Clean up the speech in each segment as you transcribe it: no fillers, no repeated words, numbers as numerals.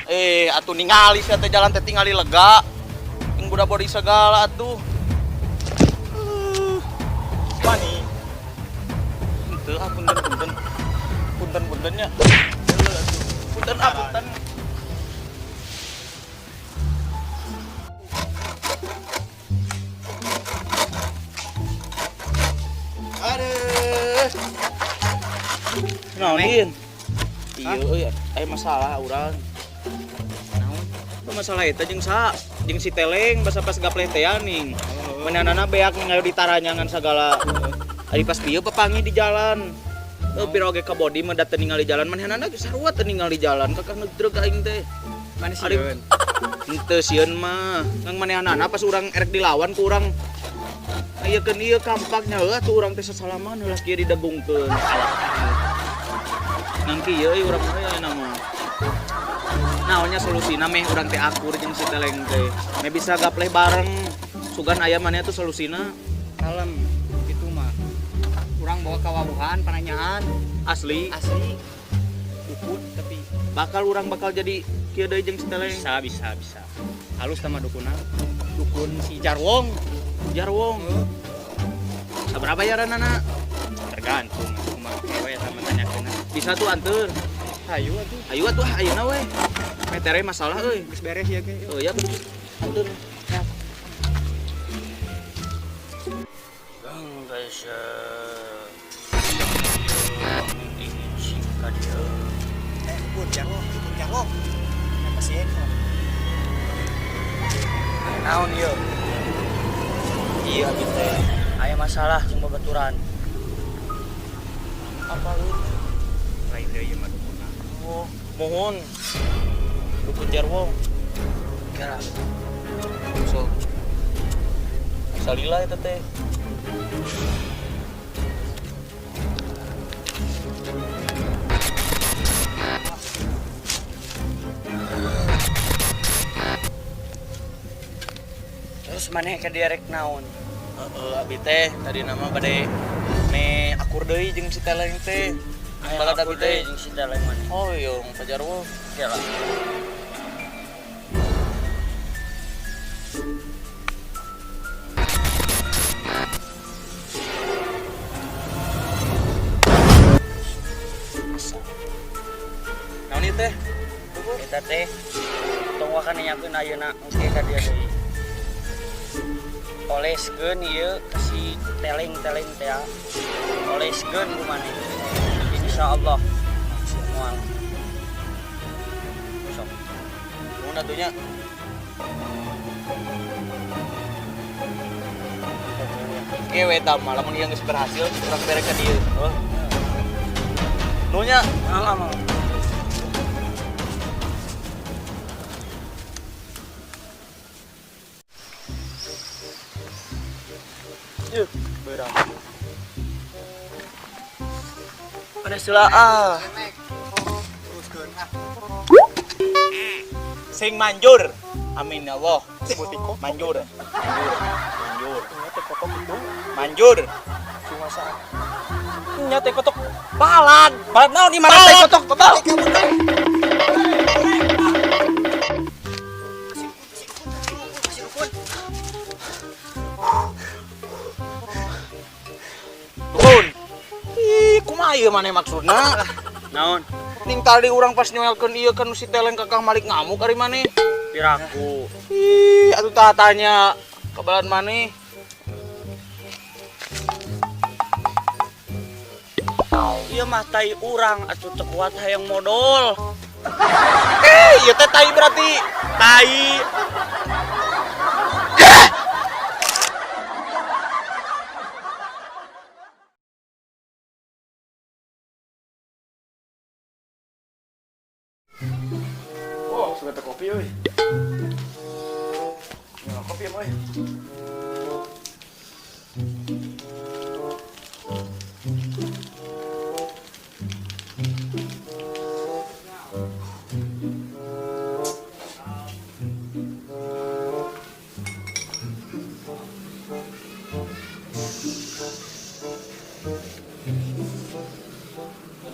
Eh, atuh ningali sia teh jalan teh tingali lega. Ing budak body segala atuh. Wani. Henteu ah punten punten. Punten puntennya. Punten ah punten. Aduh. Naon ieu? Iya euy, aya masalah urang. Naon? Itu masalah eta jeung sa, jeung si Teleng basa pas gapleh teh ning. Mananana beak ning ayo ditaranyangan sagala. Ari pas bieu papangi di jalan. Heuh pira oge ka body mah da teu ningali jalan manehanana geus sarua teu ningali jalan kakah neudreug aing teh. Mana Ari sieun? Henteu sieun mah. Nang manehanana pas urang erek dilawan ku urang ayekeun ieu kampaknya heuh atuh urang teh sasalaman heula kieu didegungkeun. Nang kieu euy urang mah ayeuna mah. Naonnya solusina meh urang teh akur jeung si Teleng teh. Meh bisa gapleh bareng. Sugan aya maneh tuh solusina. Kalem itu mah. Urang bawa kawawuhan pananyaan Asli asli. Dukun tapi bakal urang bakal jadi kieu deui jeung si Teleng. bisa bisa bisa. Halus sama dukuna. Dukun si Jarwong. Jarwong. Saberapa yaranana? Tergantung kumaha we eta mah tanyakeun. Bisa tuh anteur. Hayu atuh. Ayo atuh ayeuna we. Metere masalah euy. Geus beres ya ge. Oh ya, anteur. Gang guys, ingin singkat dia. Eh, dukun Jarwong, dukun Jarwong. Apa sih? Naon ieu? Iya abi teh. Aya masalah jeung babaturan. Apa lu? Lain deui mah dukuna. Oh, mohon. Dukun Jarwo. Kira So. Salila eta teh. terus maneh ka direk naon? Heeh, abi teh tadi nama bade me akur deui jeung si Teleng teh. Aya Balad aku abi teh. deui jeung si Teleng maneh. Oh, iya, Pak Jarwo. Kira. Naon ieu teh? Eta teh tong wakan nanyakeun ayeuna engke ka dia deui. Oleskeun ieu ka si Teleng-teleng teh. Oleskeun ku maneh. Insyaallah moal. Sok. Nuhun atuh nya. Oke, we tah mah lamun ieu geus berhasil urang bere ka dieu. Oh. Nuhun nya. Alam. Yuh, beurang. Pada sila ah. Teruskeun ah. Sing manjur. Amin ya Allah. Sebutiko. Manjur. Manjur. Manjur. Nya teh kotok itu. Manjur. Cuma sa. Nya teh kotok. Balad. Balad naon di mana teh kotok? Total. Dukun. Ih, kumaha ieu maneh maksudna? Naon? Ning tadi urang pas nyoelkeun ieu kan si Teleng kakak malik ngamuk ari maneh. Piraku. Ih, atuh tah tanya kabalan maneh. Ieu mah tai urang atuh teu kuat hayang modol. Eh, ieu teh tai berarti. Tai. Oh, sudah kopi euy. Ya, kopi ya, boy.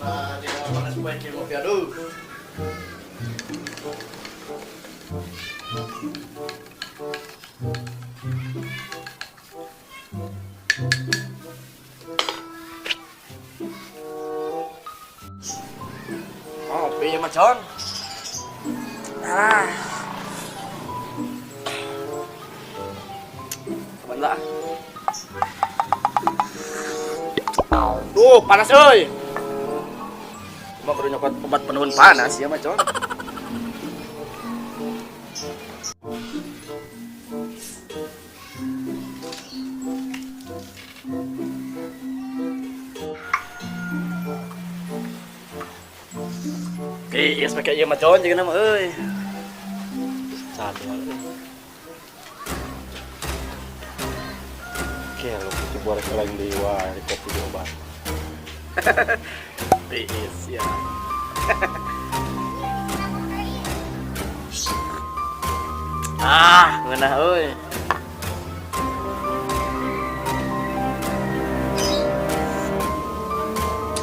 Nah, dia panas poe kopi aduh. Kopi ieu mah, Con. Ah. Teman lah. Duh, panas euy. Cuma kudu nyokot obat penurun panas ya mah, Con. Tiis pakai ieu mah, Con, jeung mah euy. Satu. Oke, lo kopi borek lain deui wae, di kopi di obat. Tiis ya. Ah, ngeunah euy.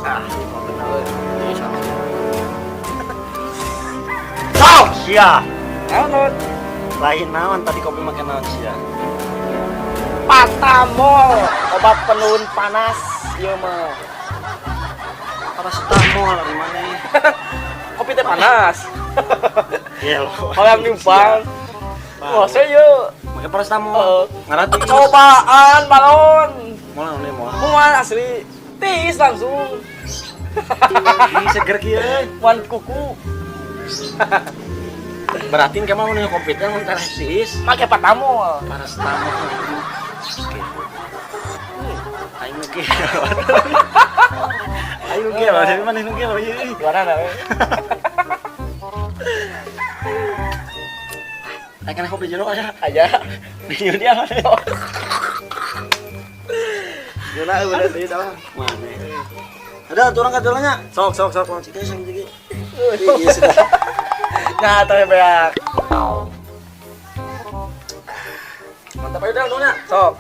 Ah, ngeunah euy. Tiis ah. Sok, sia. Naon? Lain naon tadi kopi make naon sia? Patamol, obat penurun panas ieu mah. Paracetamol ari maneh. Kopi teh panas. Iya lo. Hoyong nyumbang. Wah, saya Make paracetamol. Heeh. Ngarati. Cobaan balon. Moal naon moal. Mual asli. Tiis langsung. Ih, seger kieu. Wan kuku. Berarti engke mah mun kopi teh mun tereh tiis. Make patamol. Paracetamol. Oke. Aing nu gelo. Aing nu gelo, tapi maneh nu gelo ieu. Gimana na? Aing kana kopi jero aya. Aja. Di dia mana? Gimana udah tadi salah. Mana? Ada aturan ka nya. Sok sok sok. Cik sing cik. Iya sudah. Nah, tapi beak. Mantap aja dah, nya. Sok.